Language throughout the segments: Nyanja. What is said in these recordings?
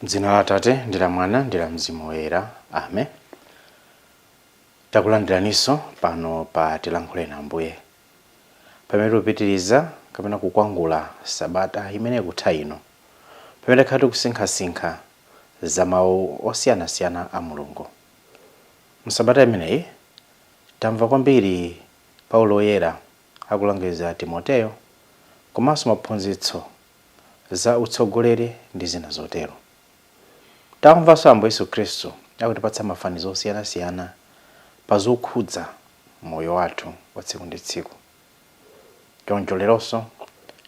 M'dzina la Atate ndi la Mwana ndi la Mzimu Woyera. Amen. Takulandiraninso pano pa Tilankhuleni Ambuye, pamene tikupitiriza kapena kukwangula sabata imene ikutha ino, pamene takhala tikusinkhasinkha za mawu osiyanasiyana a Mulungu. Msabata imeneyi tamva kwambiri Paulo Woyera akulangiza Timoteyo komanso maphunzitso za utsogoleri ndi zina zotero. Tamvanso Ambuye Yesu Khristu akutipatsa mafanizo osiyanasiyana pa zokhudza moyo wathu wa tsiku ndi tsiku. Choncho leronso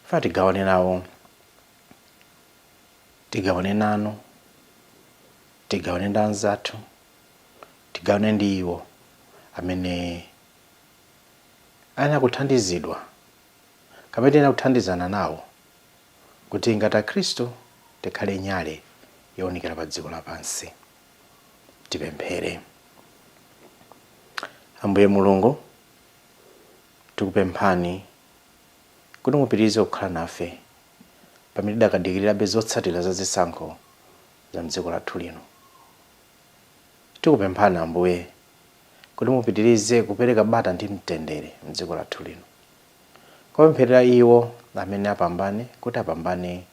tifuna tigawane nawo, tigawane nanu, tigawane ndi anzathu, tigawane ndi iwo amene ayenera kuthandizidwa kapena tiyenera kuthandizana nawo kuti ngati Akhristu tikhale nyale yowunikira pa dziko lapansi. Tipemphere. Ambuye Mulungu, tikupemphani kuti mupitirize kukhala nafe pamene tidakadikirirabe zotsatira za zisankho za mdziko lathu lino. Tikupemphani Ambuye kuti mupitirize kupereka bata ndi mtendere mdziko lathu lino. Kupempherera iwo amene apambane kuti apambane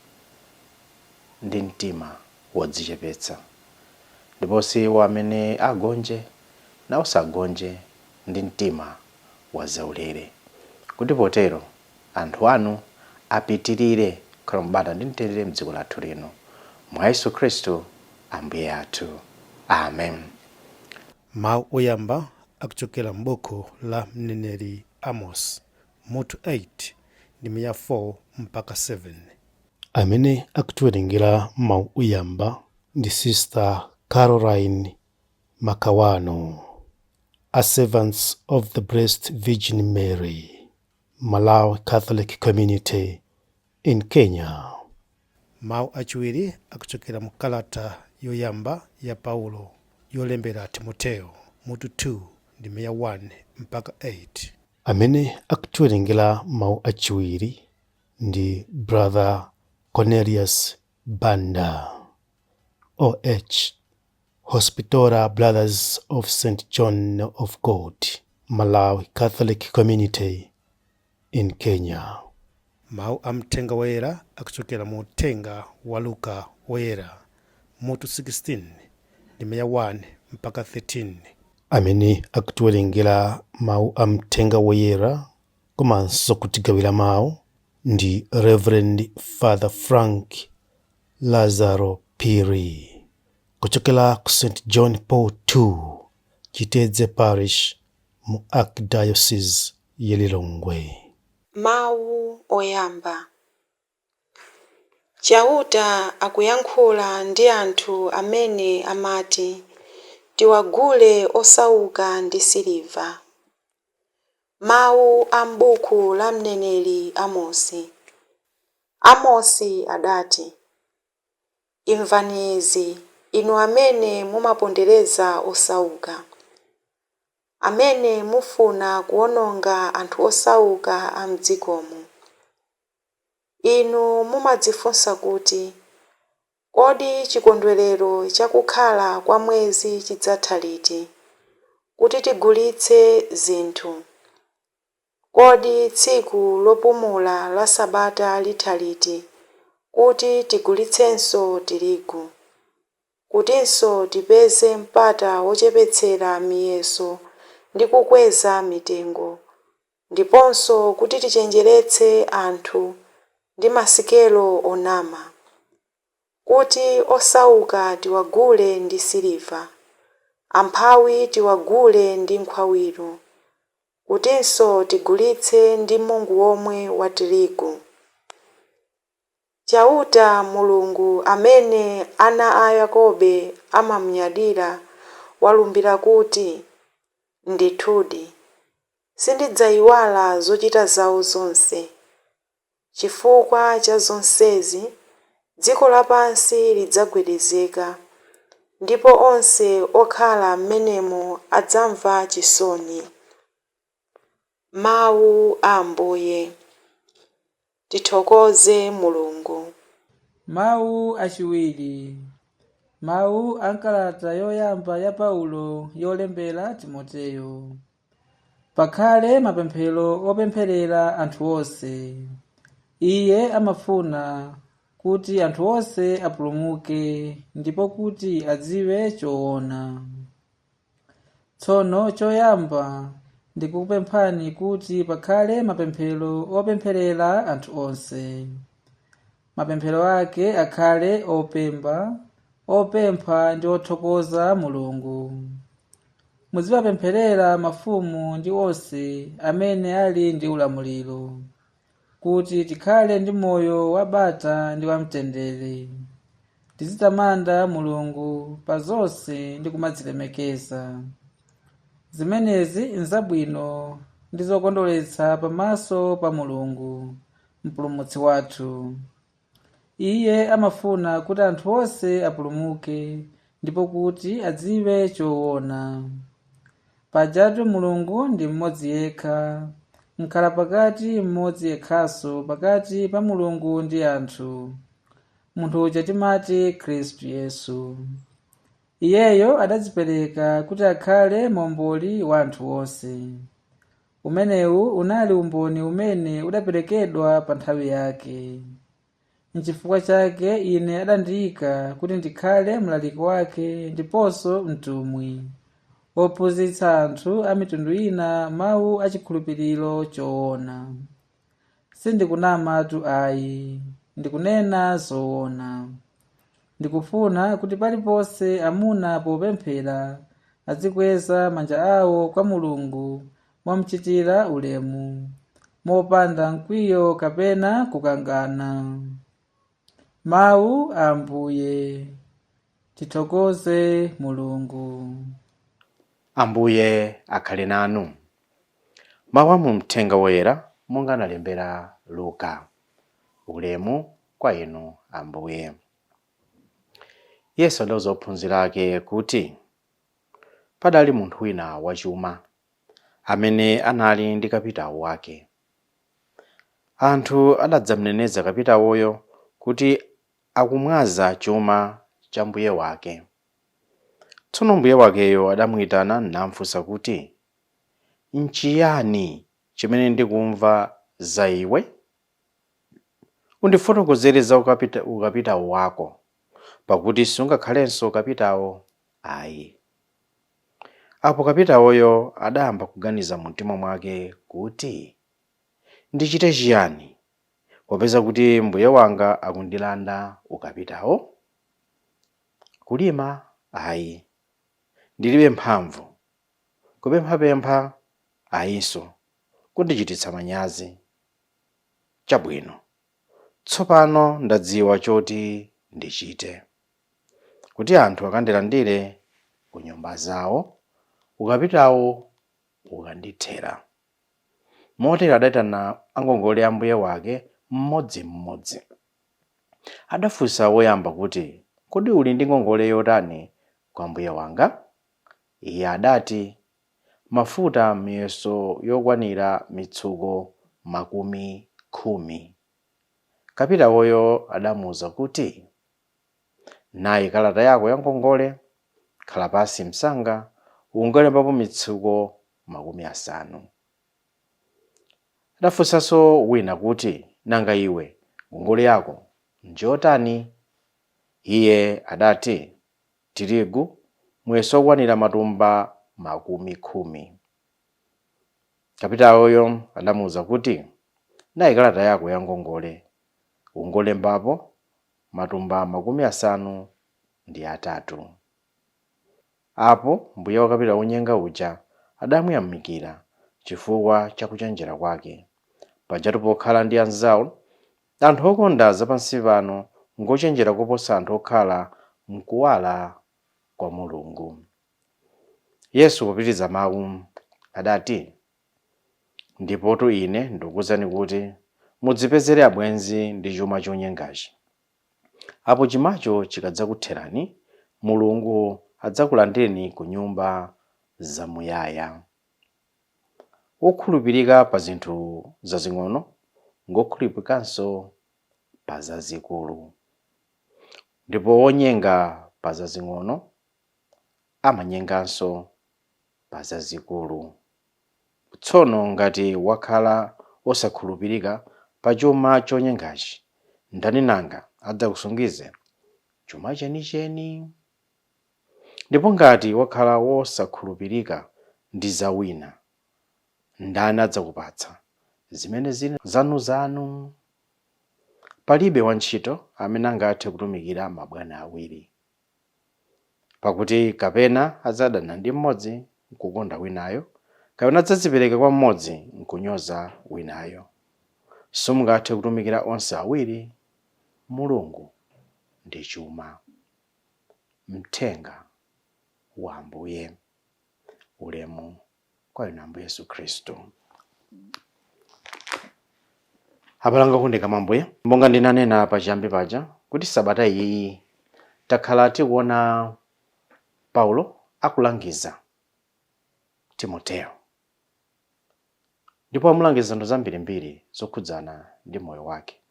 ndi mtima wodzichepetsa, ndiponso iwo amene agonje nawonso agonje ndi mtima wazaulere, kuti potero anthu anu apitirire kukhala m'bata ndi mtendere mdziko lathu lino, mwa Yesu Khristu Ambuye athu. Amen. Mawu oyamba akuchokera m'buku la mneneri Amos, mutu 8, ndime ya 4 mpaka 7. Amene akutiwerengera mawu oyamba ndi Sister Caroline Makawano, a Servants of the Blessed Virgin Mary, Malawi Catholic Community in Kenya. Mawu achiwiri akuchokera mu kalata yoyamba ya Paulo yolembera Timoteo, mutu 2, ndime ya 1 mpaka 8. Amene akutiwerengera mawu achiwiri ndi Brother Cornelius Banda, OH, Hospitaller Brothers of St John of God, Malawi Catholic Community in Kenya. Mawu a Mthenga Woyera akuchokera mu Uthenga wa Luka Woyera, mutu 16, ndime ya 1 mpaka 13. Amene akutiwerengera mawu a Mthenga Woyera komanso kutigawira mawu ndi Reverend Father Frank Lazaro Phiri, kuchokera ku St John Paul II Chitedze Parish mu Archdiocese ya Lilongwe. Mawu oyamba. Chauta akuyankhula ndi anthu amene amati, "Tiwagule osauka ndi siliva." Mawu a m'buku la mneneri Amosi. Amosi adati, "Imvani izi, inu amene mumapondereza osauka, amene mufuna kuwononga anthu osauka a m'dzikomo. Inu mumadzifunsa kuti, 'Kodi chikondwerero chakukhala kwa mwezi chidzatha liti, kuti tigulitse zinthu? Kodi tsiku lopumula la Sabata litha liti, kuti tigulitsenso tirigu, kutinso tipeze mpata wochepetsera miyeso ndi kukweza mitengo, ndiponso kuti tichenjeretse anthu ndi masikelo onama, kuti osauka tiwagule ndi siliva, amphawi tiwagule ndi nkhwawiro, kutinso tigulitse ndi mungu womwe wa tirigu?" Chauta Mulungu amene ana a Yakobe amamunyadira walumbira kuti, "Ndithudi, sindidzayiwala zochita zawo zonse. Chifukwa cha zonsezi, dziko lapansi lidzagwedezeka, ndipo onse okhala m'menemo adzamva chisoni." Mawu a Ambuye. Tithokoze Mulungu. Mawu achiwiri. Mawu a nkalata yoyamba ya Paulo yolembera Timoteyo. Pakhale mapemphero opempherera anthu onse. Iye amafuna kuti anthu onse apulumuke ndipo kuti adziwe choona. Tsono choyamba ndikukupemphani kuti pakhale mapemphero opempherera anthu onse. Mapemphero ake akhale opemba, opempha ndi othokoza Mulungu. Muziwapempherera mafumu ndi onse amene ali ndi ulamuliro, kuti tikhale ndi moyo wabata ndi wamtendere. Tizitamanda Mulungu pa zonse ndi kumadzilemekeza. Zimenezi nzabwino ndi zokondweretsa pamaso pa Mulungu, Mpulumutsi wathu. Iye amafuna kuti anthu onse apulumuke ndipo kuti adziwe choona. Pajatu Mulungu ndi mmodzi yekha, nkhala pakati mmodzi yekhanso pakati pa Mulungu ndi anthu. Munthu uja timati Khristu Yesu. Iyeyo adadzipereka kuti akhale momboli wa anthu onse. Umenewu unali umboni umene udaperekedwa pa nthawi yake. Nchifukwa chake ine adandiyika kuti ndikhale mlaliki wake ndiponso mtumwi, wophunzitsa anthu a mitundu ina mawu achikhulupiriro choona. Sindikunamatu ayi, ndikunena zoona. Ndikufuna kuti paliponse amuna popemphera azikweza manja awo kwa Mulungu momuchitira ulemu, mopanda mkwiyo kapena kukangana. Mawu a Ambuye. Tithokoze Mulungu. Ambuye akhale nanu. Mawu a mu Mthenga Woyera monga analembera Luka. Ulemu kwa inu Ambuye. Yesu adauza ophunzira ake kuti padali munthu wina wachuma amene anali ndi kapitawo wake. Anthu adadzamneneza kapitawoyo kuti akumwaza chuma cha mbuye wake. Tsono mbuye wakeyo adamuyitana namfunsa kuti, nchiyani chimene ndikumva za iwe? Undifotokozere za ukapitawo wako, pakuti sungakhalenso kapitawo ayi. Apo kapitawoyo adayamba kuganiza mumtima mwake kuti, ndichite chiyani, popeza kuti mbuye wanga akundilanda ukapitawo? Kulima ayi, ndilibe mphamvu. Kupemphapempha ayinso, kundichititsa manyazi. Chabwino, tsopano ndadziwa choti ndichite, kuti anthu akandilandire ku nyumba zawo, ukapitawo ukandithera. Motero adayitana angongole a mbuye wake mmodzimmodzi. Adafunsa woyamba kuti, kodi uli ndi ngongole yotani kwa mbuye wanga? Iye adati, mafuta miyeso yokwanira mitsuko 10. Kapitawoyo adamuwuza kuti, nayi kalata yako ya ngongole, khala pasi msanga, ungolembapo mitsuko 50. Adafunsanso wina kuti, nanga iwe ngongole yako njotani? Iye adati, tirigu muyeso wokwanira matumba 10. Kapitawoyo adamuwuza kuti, nayi kalata yako ya ngongole, ungolembapo matumba 53. Apo mbuye wa kapitawo wonyenga uja adamuyamikira chifukwa cha kuchenjera kwake. Pajatu pokhala ndi anzawo, anthu okonda zapansi pano ngochenjera kuposa anthu okhala mkuwala kwa Mulungu. Yesu popitiriza mawu adati, ndipotu ine ndikuwuzani kuti mudzipezere abwenzi ndi chuma chonyengachi. Apo chumacho chikadzakutherani, Mulungu adzakulandireni ku nyumba zamuyaya. Wokhulupirika pa zinthu zazing'ono ngokhulupirikanso pa zazikulu, ndipo wonyenga pa zazing'ono amanyenganso pa zazikulu. Tsono ngati wakhala osakhulupirika pa chuma chonyengachi, ndani nanga adzakusungize chuma chenicheni? Ndipo ngati wakhala wosakhulupirika ndi za wina, ndani adzakupatsa zimene zili zanuzanu? Palibe wantchito amene angathe kutumikira mabwana awiri, pakuti kapena adzadana ndi mmodzi nkukonda winayo, kapena adzadzipereka kwa mmodzi nkunyoza winayo. Simungathe kutumikira onse awiri, Mulungu ndi chuma. Mthenga wa Ambuye. Ulemu kwa inu Ambuye Yesu Khristu. Abale anga okondeka mwa Ambuye, monga ndinanena pachiyambi paja kuti sabata iyi takhala tikuona Paulo akulangiza Timoteyo, ndipo amulangiza zinthu zambirimbiri zokhudzana ndi moyo wake.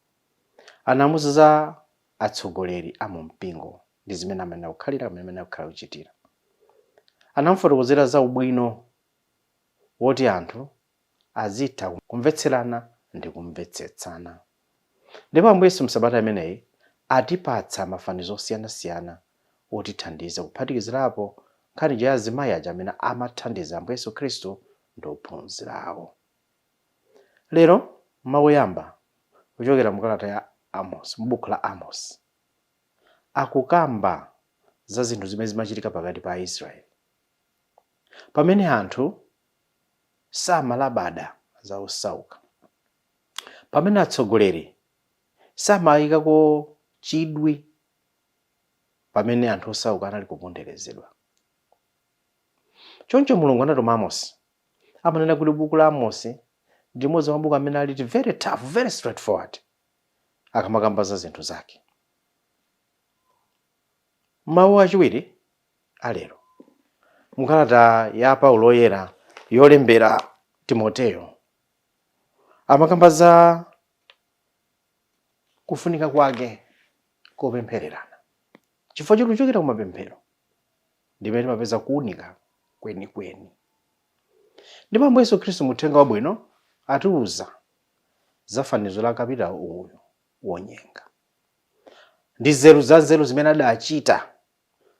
Anamuuza za atsogoleri a mu mpingo ndi zimene amayenera kukhalira kapena zimene akukhala kuchitira. Anamufotokozera za ubwino woti anthu azitha kumvetserana ndi kumvetsetsana. Ndipo Ambuye Yesu msabata imeneyi atipatsa mafanizo osiyanasiyana otithandiza, kuphatikizirapo nkhani ya azimayi aja amene amathandiza Ambuye Yesu Khristu ndi ophunzira awo. Lero mawu oyamba kuchokera mu kalata ya Amos, mu buku la Amos, akukamba za zinthu zimene zimachitika pakati pa Aisraeli pamene anthu samalabada za osauka, pamene atsogoleri samayikako chidwi pamene anthu osauka anali kuponderezedwa. Choncho Mulungu anatuma Amosi. Amanena kuti buku la Amosi ndi limodzi mwa mabuku amene ali very tough, very straightforward akamakamba za zinthu zake. Mawu achiwiri alero mukalata ya Paulo oyera yolembera Timoteyo amakamba za kufunika kwake kopemphererana, chifukwa choti kuchokera kumapemphero ndimene timapeza kuwunika kwenikweni. Ndipo Ambuye Yesu Khristu mu uthenga wabwino atiuza za fanizo la kapitawo uyu wonyenga ndi nzeru za nzeru zimene adachita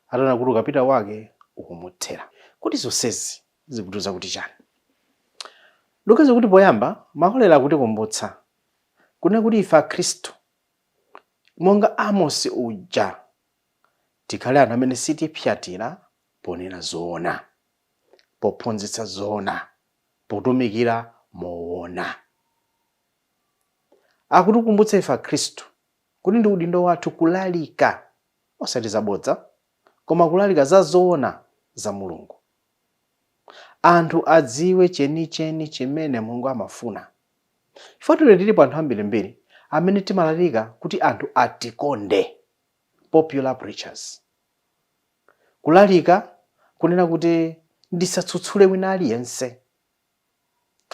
ataona kuti ukapitawo wake ukumuthera. Kuti zonsezi zikutiuza kuti chani? Ndikuganiza kuti poyamba makolera akutikumbutsa kunena kuti ife Akhristu, monga Amosi uja, tikhale anthu amene sitipyatira ponena zoona, pophunzitsa zoona, potumikira moona. Akutikumbutsa ife Akhristu kuti ndi udindo wathu kulalika osati zabodza, koma kulalika za zoona za Mulungu. Anthu adziwe chenicheni chimene Mulungu amafuna. Chifukwa tili tilipo anthu ambirimbiri amene timalalika kuti anthu atikonde, popular preachers. Kulalika kunena kuti ndisatsutsule wina aliyense,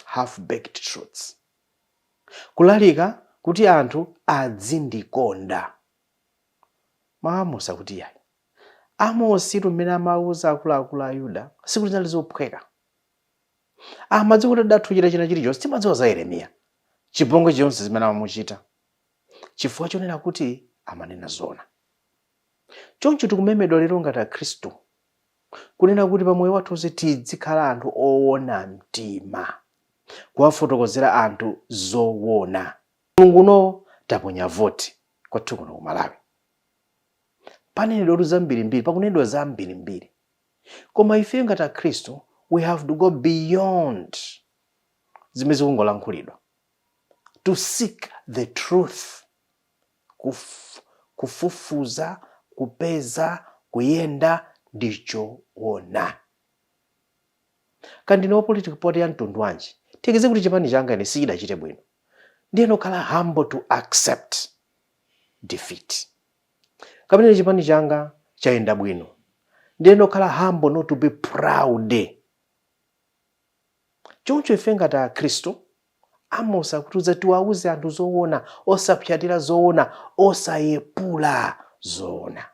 half baked truths. Kulalika kuti anthu adzindikonda. Mawu Amosi akuti yayi. Amosi mmene amauza akuluakulu a Yuda sikuti zinali zophweka. Amadziwa kuti adatha kuchita china chilichonse. Timadziwa za Yeremiya, chipongwe chonse zimene amamuchita chifukwa chonena kuti amanena zoona. Choncho tikumemedwa lero ngati Akhristu kunena kuti pamoyo wathu onse tizikhala anthu owona mtima, kuwafotokozera anthu zoona. Mulungu uno taponya voti kwathu kuno ku Malawi, panenedwa zambirimbiri, pakunenedwa zambirimbiri, koma ife ngati Akhristu we have to go beyond zimene zikungolankhulidwa to seek the truth, kufufuza, kupeza, kuyenda ndi choona. Kandine wa political party ya mtundu wanji, tiyerekeze kuti chipani changa ine sichidachite bwino, ndiye nokhala humble to accept defeat. Kapena chipani changa chayenda bwino, ndiye nokhala humble not to be proud. Choncho ife ngati Akhristu, Amos akutiuza tiwauze anthu zoona, osapyatira zoona, osayepula zoona.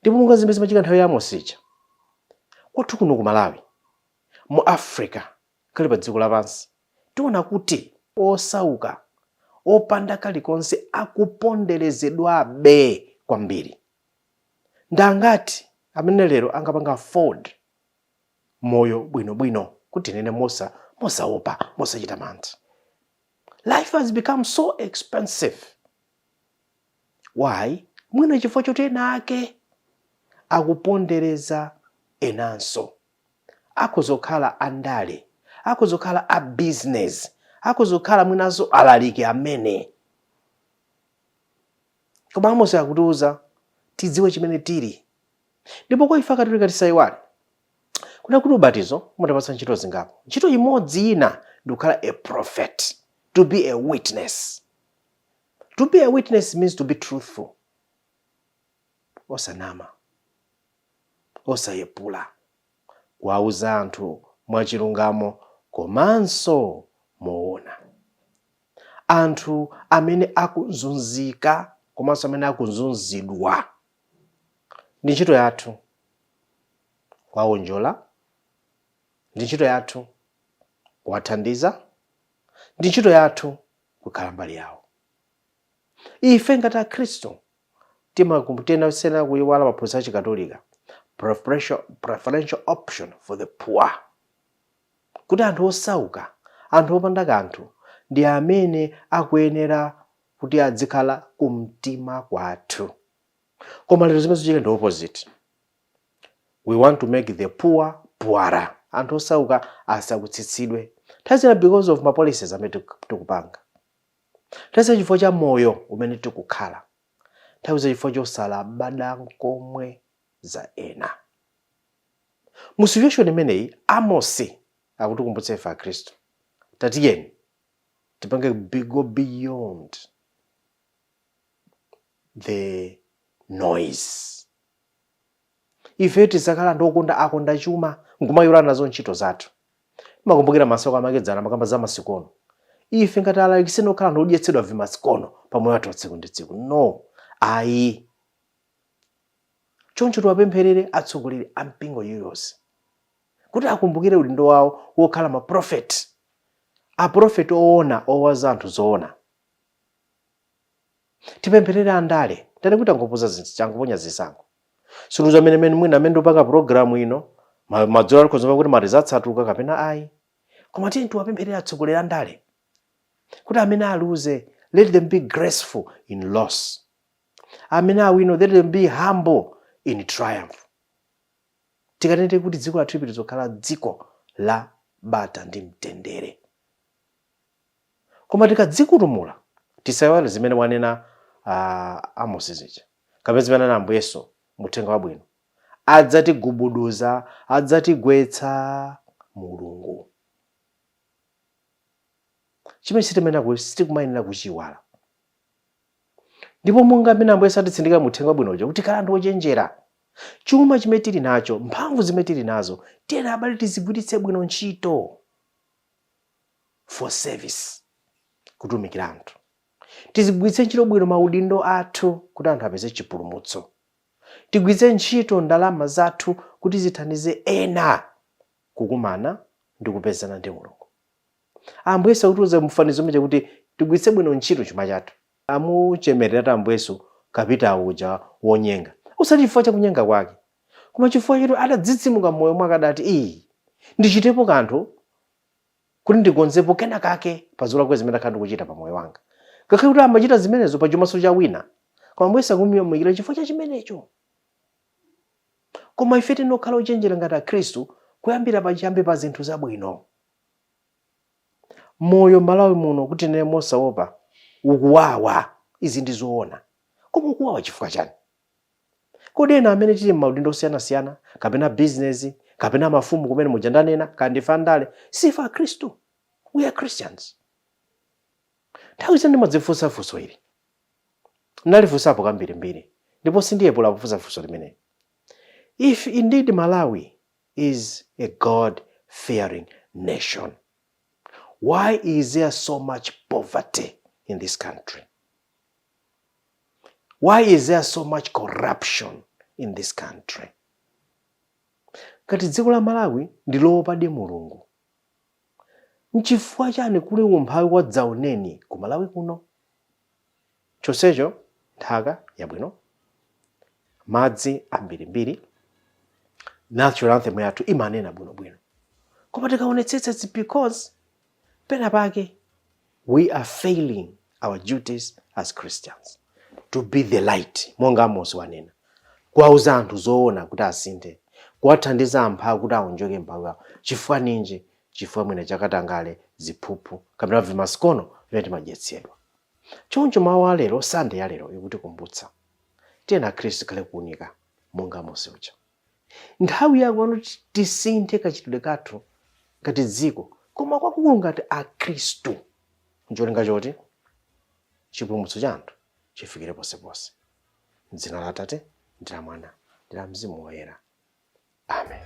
Ndipo monga zimene zimachitika nthawi ya Amosi ija, kwathu kuno ku Malawi, mu Africa, kale pa dziko lapansi, tiona kuti osauka, opanda kalikonse, akuponderezedwabe kwambiri. Ndangati amene lero angapanga afford moyo bwinobwino, kuti nene mosaopa, mosachita mantha? Life has become so expensive. Why? Mwina chifukwa choti ena ake akupondereza enanso. Akuzokhala andale, akuzokhala a business, akuzokhala mwinanso alaliki amene. Koma Amosi akutiuza tidziwe chimene tili. Ndipo kwa ife Akatolika, tisayiwale kuna kuti ubatizo umatipatsa ntchito zingapo. Ntchito imodzi ina ndikukhala a prophet, to be a witness. To be a witness means to be truthful, osanama, osayepula, kuwauza anthu mwachilungamo komanso moona. Anthu amene akuzunzika komanso amene akuzunzidwa, ndi ntchito yathu kuwawonjola, ndi ntchito yathu kuwathandiza, ndi ntchito yathu kukhala mbali yawo. Ife ngati Akhristu timatenasena kuyiwala maphunzitso achikatolika, preferential option for the poor, kuti anthu osauka, anthu opanda kanthu, ndi amene akuyenera kuti adzikhala kumtima kwathu. Koma lero zimene zikuchitika ndi opposite. We want to make the poor poorer. Anthu osauka asakutsitsidwe, nthawi zina because of ma policies amene tikupanga, nthawi zina chifukwa cha moyo umene tikukhala, nthawi zina chifukwa chosalabada nkomwe za ena. Mu situation imeneyi, Amosi akutikumbutsa ife Akhristu, tatiyeni tipange go beyond the noise. Ife tizakhala anthu okonda akonda chuma nkumayiwala nazo ntchito zathu. Makumbukira masiku amakedzana makamba za masikono. Ife ngati alalikiseni okhala anthu odyetsedwa vimasikono pamoyo wathu wa tsiku ndi tsiku, no, ayi. Choncho tiwapempherere atsogoleri a mpingo iliyonse kuti akumbukire udindo wawo wokhala maprofeti, aprofeti oona, owaza anthu zoona. Tipempherere andale. Tani kuti angoponya zisankho suluza amene mene mwina amene ndipanga programu ino, madzulo alikhoza kuti mari zatsatuka kapena ayi. Koma tiye tiwapempherere atsogoleri andale kuti amene aluze, let them be graceful in loss, amene awino, let them be humble in triumph. Tikanene kuti dziko lathu lipitizokhala dziko la bata ndi mtendere. Koma tikadzikutumula, tisayiwale zimene wanena Amosi zija, kapena zimene anena Ambuye Yesu muthenga wabwino: adzatigubuduza, adzatigwetsa Mulungu. Chimene sitikumayenera kuchiwala. Ndipo monga amene Ambuye Yesu atitsindika muthenga wabwinojo kuti tikhala anthu ochenjera, chuma chimene tili nacho, mphamvu zimene tili nazo, tiyeni abale tizigwiritse bwino ntchito for service, kutumikira anthu. Tizigwiritse ntchito bwino maudindo athu kuti anthu apeze chipulumutso. Tigwiritse ntchito ndalama zathu kuti zithandize ena kukumana ndi kupezana ndi Mulungu. Ambuye Yesu akutiuza mfanizo umeja kuti tigwiritse bwino ntchito chuma chathu. Amuchemerera Ambuye Yesu kapitawo uja wonyenga, usati chifukwa cha kunyenga kwake, koma chifukwa choti adadzidzimuka m'moyo mwake, adati, "Iyi ndichitepo kanthu kuti ndikonzepo kena kake pa zolakwa zimene ndakhala ndikuchita pa moyo wanga." Ngakhale kuti amachita zimenezo pa chumaso cha wina, koma Ambuye Yesu akumuyamikira chifukwa cha chimenecho. Koma ife tinokhala ochenjera ngati Akhristu kuyambira pachiyambi pa zinthu zabwino. Moyo Malawi muno, kuti nene mosaopa, ukuwawa. Izi ndi zoona. Koma ukuwawa chifukwa chani? Kodi ena amene tili m'maudindo osiyanasiyana, kapena bizinesi, kapena mafumu kumene muja ndanena, kaya ndife andale, sife Akhristu? We are Christians. Nthawi zina ndimadzifunsa funso ili, ndalifunsapo kambirimbiri, ndipo sindiyepula kufunsa funso limeneli: if indeed Malawi is a God fearing nation, why is there so much poverty in this country? Why is there so much corruption in this country? Ngati dziko la Malawi ndi loopadi Mulungu, nchifukwa chani kuli umphawi wa dzaoneni ku Malawi kuno? Chonsecho nthaka yabwino, madzi ambirimbiri, national anthem yathu imanena bwinobwino, koma tikaonetsetsa, it's because pena pake we are failing our duties as Christians to be the light, monga Amosi wanena, kuwauza anthu zoona kuti asinthe, kuwathandiza amphawi kuti aonjoke mphawi wawo. Chifukwa ninji? Chifukwa mwina chakatangale, ziphuphu kapena vimasikono vimene timadyetsedwa. Choncho mawu alero, Sande ya lero, ikutikumbutsa, tiyeni Akhristu tikhale kuunika monga Amosi uja. Nthawi yakwana kuti tisinthe kachitidwe kathu ngati dziko, koma kwakukulu ngati Akhristu, ncholinga choti chipulumutso cha anthu chifikire ponseponse. M'dzina la Atate ndi la Mwana ndi la Mzimu Woyera, amen.